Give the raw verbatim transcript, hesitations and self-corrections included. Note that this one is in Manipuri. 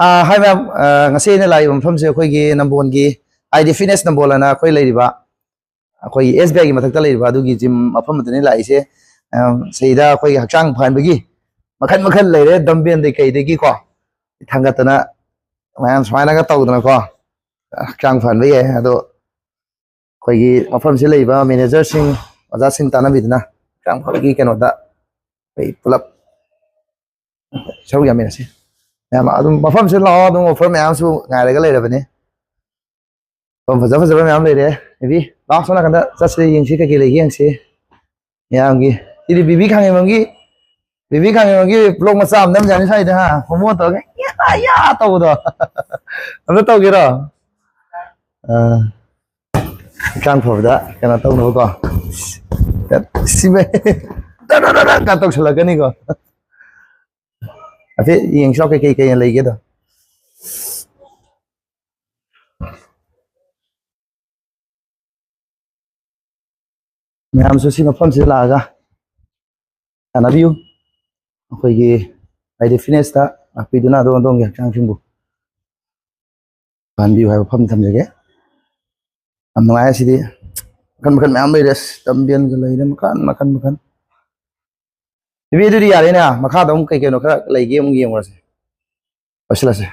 ꯑꯥ, hi ma'am, ꯑꯥ, ꯉꯁꯤ ꯑꯩꯅ ꯂꯥꯛꯏꯕ ꯃꯐꯝꯁꯦ ꯑꯩꯈꯣꯏꯒꯤ ꯅꯝꯕꯣꯜꯒꯤ I D Fitness ꯅꯝꯕꯣꯜ ꯑꯅ ꯑꯩꯈꯣꯏ ꯂꯩꯔꯤꯕ, ꯑꯩꯈꯣꯏꯒꯤ S B I ꯒꯤ ꯃꯊꯛꯇ ꯂꯩꯔꯤꯕ ꯑꯗꯨꯒꯤ gym ꯃꯐꯝ ꯑꯗꯨꯅꯤ ꯂꯥꯛꯏꯁꯦ꯫ ꯑꯥ, ꯁꯤꯗ ꯑꯩꯈꯣꯏꯒꯤ ꯍꯛꯆꯥꯡ ꯐꯍꯟꯕꯒꯤ ꯃꯈꯜ ꯃꯈꯜ ꯂꯩꯔꯦ, dumbbellꯗꯩ ꯀꯩꯗꯒꯤꯀꯣ ꯊꯥꯡꯒꯠꯇꯅ ꯃꯌꯥꯝ ꯁꯨꯃꯥꯏꯅꯒ ꯇꯧꯗꯅꯀꯣ ꯍꯛꯆꯥꯡ ꯐꯍꯟꯕ ꯌꯥꯏ꯫ ꯑꯗꯣ ꯑꯩꯈꯣꯏꯒꯤ ꯃꯐꯝꯁꯤ ꯂꯩꯕ managerꯁꯤꯡ, ꯑꯣꯖꯥꯁꯤꯡ ꯇꯥꯟꯅꯕꯤꯗꯨꯅ ꯍꯛꯆꯥꯡ ꯐꯕꯒꯤ ꯀꯩꯅꯣꯗ ꯑꯩꯈꯣꯏ ꯄꯨꯂꯞ ꯁꯔꯨꯛ ꯌꯥꯃꯤꯟꯅꯁꯤ꯫ ꯃꯌꯥꯝ ꯑꯗꯨꯝ ꯃꯐꯝꯁꯤꯗ ꯂꯥꯛꯑꯣ, ꯑꯗꯨꯝ offer ꯃꯌꯥꯝꯁꯨ ꯉꯥꯏꯔꯒ ꯂꯩꯔꯕꯅꯤ꯫ ꯃꯐꯝ ꯐꯖ ꯐꯖꯕ ꯃꯌꯥꯝ ꯂꯩꯔꯦ꯫ ꯏꯕꯤ, ꯂꯥꯛꯑꯣ, ꯁꯣꯝ ꯅꯥꯀꯟꯗ ꯆꯠꯁꯤ, ꯌꯦꯡꯁꯤ, ꯀꯩꯀꯩ ꯂꯩꯒꯦ ꯌꯦꯡꯁꯤ꯫ ꯃꯌꯥꯝꯒꯤ ꯁꯤꯗꯤ ꯕꯤꯕꯤ ꯈꯥꯡꯉꯦꯝꯕꯝꯒꯤ, ꯕꯤꯕꯤ ꯈꯥꯡꯉꯦꯝꯕꯝꯒꯤ vlog ꯃꯆꯥ ꯑꯃ ꯅꯝꯖꯥꯅꯤ ꯁ꯭ꯋꯥꯏꯗ, ꯍꯥ? ꯍꯣꯃꯣ ꯇꯧꯔꯒ ꯌꯥ ꯌꯥ ꯇꯧꯕꯗꯣ꯫ ꯑꯝꯇ ꯇꯧꯒꯦꯔꯣ? ꯑꯥ, ꯍꯛꯆꯥꯡ ꯐꯕꯗ ꯀꯩꯅꯣ ꯇꯧꯅꯕꯀꯣ꯫ ꯁꯤꯃ ꯀ ꯇꯧꯁꯜꯂꯛꯀꯅꯤꯀꯣ꯫ ꯍꯥꯏꯐꯦꯠ ꯌꯦꯡꯁꯤ ꯂꯥꯎ, ꯀꯩꯀꯩ ꯀꯩꯅ ꯂꯩꯒꯦꯗꯣ꯫ ꯃꯌꯥꯝꯁꯨ ꯁꯤ ꯃꯐꯝꯁꯤꯗ ꯂꯥꯛꯑꯒ ꯁꯥꯟꯅꯕꯤꯌꯨ꯫ ꯑꯩꯈꯣꯏꯒꯤ I D Fitnessꯇ ꯂꯥꯛꯄꯤꯗꯨꯅ ꯑꯗꯣꯝ ꯑꯗꯣꯝꯒꯤ ꯍꯛꯆꯥꯡꯁꯤꯡꯕꯨ ꯐꯍꯟꯕꯤꯌꯨ ꯍꯥꯏꯕ ꯋꯥꯐꯝ ꯊꯝꯖꯒꯦ꯫ ꯌꯥꯝ ꯅꯨꯡꯉꯥꯏ ꯁꯤꯗꯤ꯫ ꯃꯈꯟ ꯃꯈꯟ ꯃꯌꯥꯝ ꯂꯩꯔꯦ꯫ ꯑꯁ, dumbbellꯒ ꯂꯩꯔꯦ, ꯃꯈꯟ ꯃꯈꯟ ꯃꯈꯟ꯫ ꯏꯕꯤ, ꯑꯗꯨꯗꯤ ꯌꯥꯔꯦꯅꯦ, ꯃꯈꯥꯗ ꯑꯃꯨꯛ ꯀꯩ ꯀꯩꯅꯣ ꯈꯔ ꯂꯩꯒꯦ ꯑꯃꯨꯛ ꯌꯦꯡꯉꯨꯔꯁꯦ꯫ ꯂꯣꯏꯁꯤꯜꯂꯁꯦ꯫